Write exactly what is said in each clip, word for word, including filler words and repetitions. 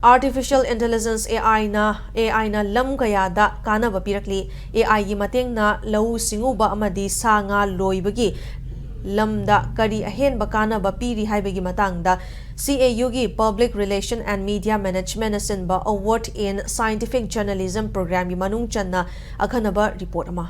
Artificial Intelligence, AI ꯅ, AI ꯅ ꯂꯝ ꯀꯌꯥꯗ ꯀꯥꯟꯅꯕ ꯄꯤꯔꯛꯂꯤ꯫ AI ꯒꯤ ꯃꯇꯦꯡꯅ ꯂꯧꯎ ꯁꯤꯡꯎꯕ ꯑꯃꯗꯤ ꯁꯥ ꯉꯥ ꯂꯣꯏꯕꯒꯤ ꯂꯝꯗ ꯀꯔꯤ ꯑꯍꯦꯟꯕ ꯀꯥꯟꯅꯕ ꯄꯤꯔꯤ ꯍꯥꯏꯕꯒꯤ ꯃꯇꯥꯡꯗ C A U ꯒꯤ Public Relation and Media Management ꯅ ꯁꯤꯟꯕ Award in Scientific Journalism Program ꯒꯤ ꯃꯅꯨꯡ ꯆꯟꯅ ꯑꯈꯟꯅꯕ ꯔꯤꯄꯣꯔꯠ ꯑꯃ꯫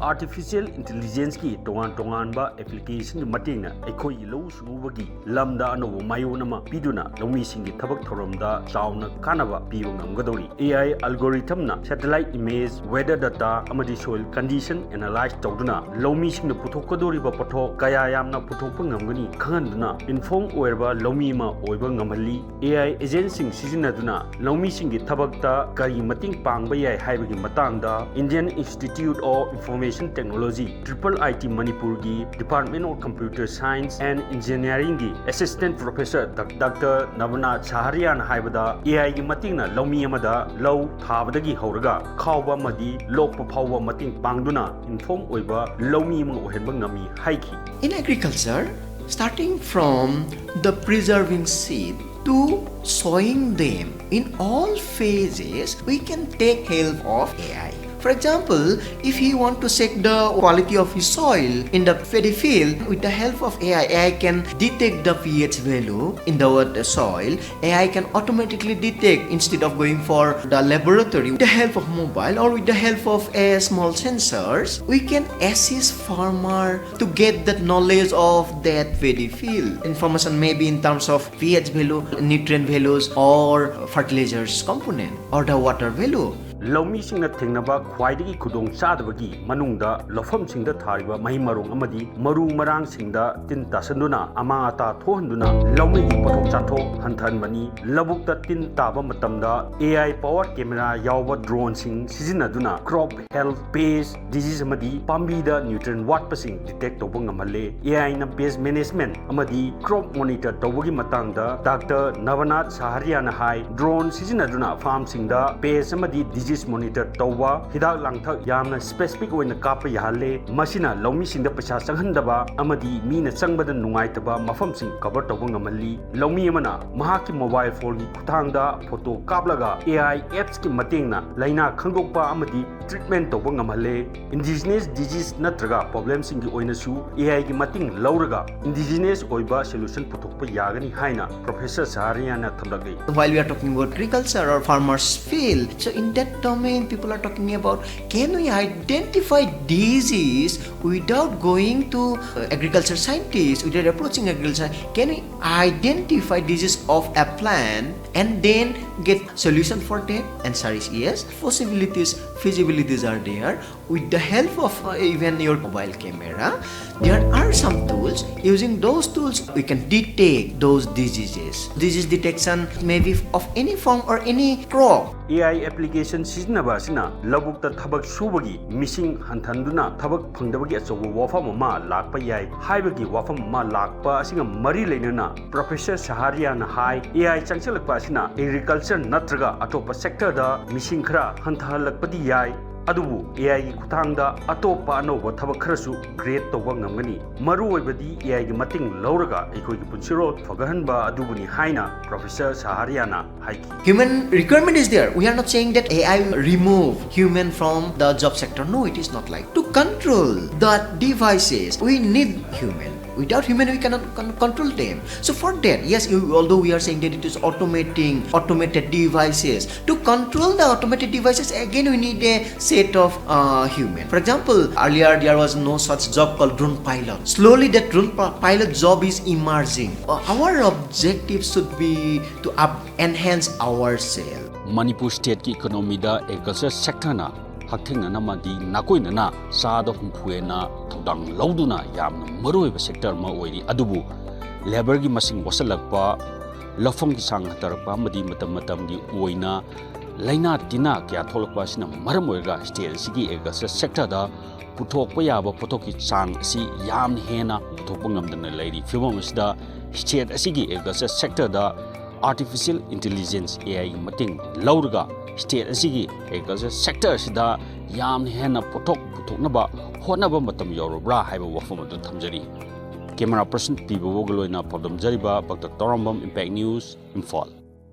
Artificial Intelligence ꯀꯤ ꯇꯣꯉꯥꯟ ꯇꯣꯉꯥꯟꯕ application ꯒꯤ ꯃꯇꯦꯡꯅ ꯑꯩꯈꯣꯏꯒꯤ ꯂꯧꯎ ꯁꯤꯡꯎꯕꯒꯤ ꯂꯝꯗ ꯑꯅꯧꯕ ꯃꯥꯏꯑꯣꯟ ꯑꯃ ꯄꯤꯗꯨꯅ ꯂꯧꯃꯤꯁꯤꯡꯒꯤ ꯊꯕꯛ ꯊꯧꯔꯝꯗ ꯆꯥꯎꯅ ꯀꯥꯟꯅꯕ ꯄꯤꯕ ꯉꯝꯒꯗꯧꯔꯤ꯫ AI algorithm ꯅ satellite image, weather data ꯑꯃꯗꯤ soil condition analyze ꯇꯧꯗꯨꯅ ꯂꯧꯃꯤꯁꯤꯡꯅ ꯄꯨꯊꯣꯛꯀꯗꯧꯔꯤꯕ ꯄꯣꯠꯊꯣꯛ ꯀꯌꯥ ꯌꯥꯝꯅ ꯄꯨꯊꯣꯛꯄ ꯉꯝꯒꯅꯤ ꯈꯪꯍꯟꯗꯨꯅ inform ꯑꯣꯏꯔꯕ ꯂꯧꯃꯤ ꯑꯃ ꯑꯣꯏꯕ ꯉꯝꯍꯜꯂꯤ꯫ AI agent ꯁꯤꯡ ꯁꯤꯖꯤꯟꯅꯗꯨꯅ ꯂꯧꯃꯤꯁꯤꯡꯒꯤ ꯊꯕꯛꯇ ꯀꯔꯤ ꯃꯇꯦꯡ ꯄꯥꯡꯕ ꯌꯥꯏ ꯍꯥꯏꯕꯒꯤ ꯃꯇꯥꯡꯗ Indian Institute of Information Technology, triple I T Manipur ꯒꯤ Department of Computer Science and Engineering ꯒꯤ Assistant Professor Doctor ꯅꯕꯅꯥꯊ ꯁꯍꯥꯔꯤꯌꯥ ꯅ ꯍꯥꯏꯕꯗ, AI ꯒꯤ ꯃꯇꯦꯡꯅ ꯂꯧꯃꯤ ꯑꯃꯗ ꯂꯧ ꯊꯥꯕꯗꯒꯤ ꯍꯧꯔꯒ ꯈꯥꯎꯕ ꯑꯃꯗꯤ ꯂꯣꯛꯄ ꯐꯥꯎꯕ ꯃꯇꯦꯡ ꯄꯥꯡꯗꯨꯅ inform ꯑꯣꯏꯕ ꯂꯧꯃꯤ ꯑꯃ ꯑꯣꯏꯍꯟꯕ ꯉꯝꯃꯤ ꯍꯥꯏꯈꯤ꯫ In agriculture, starting from the preserving seed to sowing them, in all phases, we can take help of A I. For example, if he want to check the quality of his soil in the paddy field, with the help of A I, A I can detect the P H value in the water soil. A I can automatically detect instead of going for the laboratory. With the help of mobile or with the help of a small sensors, we can assist farmer to get that knowledge of that paddy field. Information may be in terms of P H value, nutrient values, or fertilizers component, or the water value. ꯂꯧꯃꯤꯁꯤꯡꯅ ꯊꯦꯡꯅꯕ ꯈ꯭ꯋꯥꯏꯗꯒꯤ ꯈꯨꯗꯣꯡ ꯆꯥꯗꯕꯒꯤ ꯃꯅꯨꯡꯗ ꯂꯧꯐꯝꯁꯤꯡꯗ ꯊꯥꯔꯤꯕ ꯃꯍꯩ ꯃꯔꯣꯡ ꯑꯃꯗꯤ ꯃꯔꯨ ꯃꯔꯥꯡꯁꯤꯡꯗ ꯇꯤꯟ ꯇꯥꯁꯟꯗꯨꯅ ꯑꯃꯥꯡ ꯑꯇꯥ ꯊꯣꯛꯍꯟꯗꯨꯅ ꯂꯧꯃꯤꯒꯤ ꯄꯣꯠꯊꯣꯛ ꯆꯥꯊꯣꯛ ꯍꯟꯊꯍꯟꯕꯅꯤ꯫ ꯂꯧꯕꯨꯛꯇ ꯇꯤꯟ ꯇꯥꯕ ꯃꯇꯝꯗ A I power camera ꯌꯥꯎꯕ drone ꯁꯤꯡ ꯁꯤꯖꯤꯟꯅꯗꯨꯅ crop health, pest disease ꯑꯃꯗꯤ ꯄꯥꯝꯕꯤꯗ nutrient ꯋꯥꯠꯄꯁꯤꯡ detect ꯇꯧꯕ ꯉꯝꯍꯜꯂꯦ꯫ A I ꯅ pest management ꯑꯃꯗꯤ crop monitor ꯇꯧꯕꯒꯤ ꯃꯇꯥꯡꯗ Doctor ꯅꯕꯅꯥꯊ ꯁꯍꯥꯔꯤꯌꯥꯅ ꯍꯥꯏ, drone ꯁꯤꯖꯤꯟꯅꯗꯨꯅ farm ꯁꯤꯡꯗ pest ꯑꯃꯗꯤ disease disease monitor ꯇꯧꯕ, ꯍꯤꯗꯥꯛ ꯂꯥꯡꯊꯛ ꯌꯥꯝꯅ specific ꯑꯣꯏꯅ ꯀꯥꯞꯄ ꯌꯥꯍꯜꯂꯦ꯫ ꯃꯁꯤꯅ ꯂꯧꯃꯤꯁꯤꯡꯗ ꯄꯩꯁꯥ ꯆꯪꯍꯟꯗꯕ ꯑꯃꯗꯤ ꯃꯤꯅ ꯆꯪꯕꯗ ꯅꯨꯡꯉꯥꯏꯇꯕ ꯃꯐꯝꯁꯤꯡ cover ꯇꯧꯕ ꯉꯝꯍꯜꯂꯤ꯫ ꯂꯧꯃꯤ ꯑꯃꯅ ꯃꯍꯥꯛꯀꯤ mobile phoneꯒꯤ ꯈꯨꯠꯊꯥꯡꯗ photo ꯀꯥꯞꯂꯒ A I appsꯀꯤ ꯃꯇꯦꯡꯅ ꯂꯥꯏꯅꯥ ꯈꯪꯗꯣꯛꯄ ꯑꯃꯗꯤ treatment ꯇꯧꯕ ꯉꯝꯍꯜꯂꯦ꯫ Indigenous disease ꯅꯠꯇ꯭ꯔꯒ problemꯁꯤꯡꯒꯤ ꯑꯣꯏꯅꯁꯨ A Iꯒꯤ ꯃꯇꯦꯡ ꯂꯧꯔꯒ indigenous ꯑꯣꯏꯕ solution ꯄꯨꯊꯣꯛꯄ ꯌꯥꯒꯅꯤ ꯍꯥꯏꯅ Professor Sahariaꯅ ꯊꯝꯂꯛꯂꯤ꯫ While we are talking about agriculture or farmers field, so in that domain, people are talking about, can we identify disease without going to uh, agriculture scientists, without approaching agriculture? Can we identify disease of a plant and then get solution for that? Answer is yes. Possibilities, feasibilities are there. With the help of uh, even your mobile camera, there are some tools. Using those tools, we can detect those diseases. Disease detection may be of any form or any crop. A I application ꯁꯤꯖꯤꯟꯅꯕ ꯑꯁꯤꯅ ꯂꯧꯕꯨꯛꯇ ꯊꯕꯛ ꯁꯨꯕꯒꯤ ꯃꯤꯁꯤꯡ ꯍꯟꯊꯍꯟꯗꯨꯅ ꯊꯕꯛ ꯐꯪꯗꯕꯒꯤ ꯑꯆꯧꯕ ꯋꯥꯐꯝ ꯑꯃ ꯂꯥꯛꯄ ꯌꯥꯏ ꯍꯥꯏꯕꯒꯤ ꯋꯥꯐꯝ ꯑꯃ ꯂꯥꯛꯄ ꯑꯁꯤꯒ ꯃꯔꯤ ꯂꯩꯅꯅ Professor Sahariaꯅ ꯍꯥꯏ, A I ꯆꯪꯁꯤꯜꯂꯛꯄ ꯑꯁꯤꯅ agriculture ꯅꯠꯇ꯭ꯔꯒ ꯑꯇꯣꯞꯄ sectorꯗ ꯃꯤꯁꯤꯡ ꯈꯔ ꯍꯟꯊꯍꯜꯂꯛꯄꯗꯤ ꯌꯥꯏ, ꯑꯗꯨꯕꯨ A Iꯒꯤ ꯈꯨꯠꯊꯥꯡꯗ ꯑꯇꯣꯞꯄ ꯑꯅꯧꯕ ꯊꯕꯛ ꯈꯔꯁꯨ create ꯇꯧꯕ ꯉꯝꯒꯅꯤ꯫ ꯃꯔꯨꯑꯣꯏꯕꯗꯤ A Iꯒꯤ ꯃꯇꯦꯡ ꯂꯧꯔꯒ ꯑꯩꯈꯣꯏꯒꯤ ꯄꯨꯟꯁꯤꯔꯣꯜ ꯐꯒꯠꯍꯟꯕ ꯑꯗꯨꯕꯨꯅꯤ ꯍꯥꯏꯅ Professor Sahariaꯅ ꯍꯥꯏꯈꯤ꯫ Human requirement is there. We are not saying that A I will remove human from the job sector. No, it is not like. To control the devices, we need human. Without human, we cannot con- control them. So for that, yes, you, although we are saying that it is automating, automated devices, to control the automated devices, again we need a set of uh, human. For example, earlier there was no such job called drone pilot. Slowly that drone pi- pilot job is emerging. Uh, our objective should be to up- enhance ourselves. Manipur stateꯀꯤ economyꯗ agriculture sectorꯅ ꯍꯛꯊꯦꯡꯅꯅ ꯑꯃꯗꯤ ꯅꯥꯀꯣꯏꯅꯅ ꯆꯥꯗ ꯍꯨꯝꯐꯨ ꯍꯦꯟꯅ ꯊꯧꯗꯥꯡ ꯂꯧꯗꯨꯅ ꯌꯥꯝꯅ ꯃꯔꯨꯑꯣꯏꯕ sector ꯑꯃ ꯑꯣꯏꯔꯤ꯫ ꯑꯗꯨꯕꯨ labourꯒꯤ ꯃꯁꯤꯡ ꯋꯥꯠꯁꯤꯜꯂꯛꯄ, ꯂꯧꯐꯝꯒꯤ ꯆꯥꯡ ꯍꯟꯊꯔꯛꯄ ꯑꯃꯗꯤ ꯃꯇꯝ ꯃꯇꯝꯒꯤ ꯑꯣꯏꯅ ꯂꯥꯏꯅꯥ ꯇꯤꯟꯅꯥ ꯀꯌꯥ ꯊꯣꯛꯂꯛꯄ ꯑꯁꯤꯅ ꯃꯔꯝ ꯑꯣꯏꯔꯒ state ꯑꯁꯤꯒꯤ agriculture sectorꯗ ꯄꯨꯊꯣꯛꯄ ꯌꯥꯕ ꯄꯣꯠꯊꯣꯛꯀꯤ ꯆꯥꯡ ꯑꯁꯤ ꯌꯥꯝꯅ ꯍꯦꯟꯅ ꯄꯨꯊꯣꯛꯄ ꯉꯝꯗꯅ ꯂꯩꯔꯤ꯫ ꯐꯤꯕꯝ ꯑꯁꯤꯗ state ꯑꯁꯤꯒꯤ agriculture sectorꯗ ꯑꯥꯔꯇꯤꯐꯤꯁꯤꯌꯦꯜ ꯏꯟꯇꯦꯂꯤꯖꯦꯟꯁ, ꯑꯦ ꯑꯥꯏꯒꯤ ꯃꯇꯦꯡ ꯂꯧꯔꯒ ꯁ꯭ꯇꯦꯠ ꯑꯁꯤꯒꯤ ꯑꯦꯒ꯭ꯔꯤꯀꯜꯆꯔ ꯁꯦꯛꯇꯔ ꯑꯁꯤꯗ ꯌꯥꯝꯅ ꯍꯦꯟꯅ ꯄꯣꯠꯊꯣꯛ ꯄꯨꯊꯣꯛꯅꯕ ꯍꯣꯠꯅꯕ ꯃꯇꯝ ꯌꯧꯔꯕ꯭ꯔꯥ ꯍꯥꯏꯕ ꯋꯥꯐꯝ ꯑꯗꯨ ꯊꯝꯖꯔꯤ꯫ ꯀꯦꯃꯦꯔꯥ ꯄꯔꯁꯟ ꯄꯤ ꯕꯣꯕꯣꯒ ꯂꯣꯏꯅ ꯄꯥꯎꯗꯝꯖꯔꯤꯕ ꯄꯥꯛꯇꯛ ꯇꯧꯔꯝꯕꯝ, ꯏꯝꯄꯦꯛ ꯅ꯭ꯌꯨꯁ, ꯏꯝꯐꯥꯜ꯫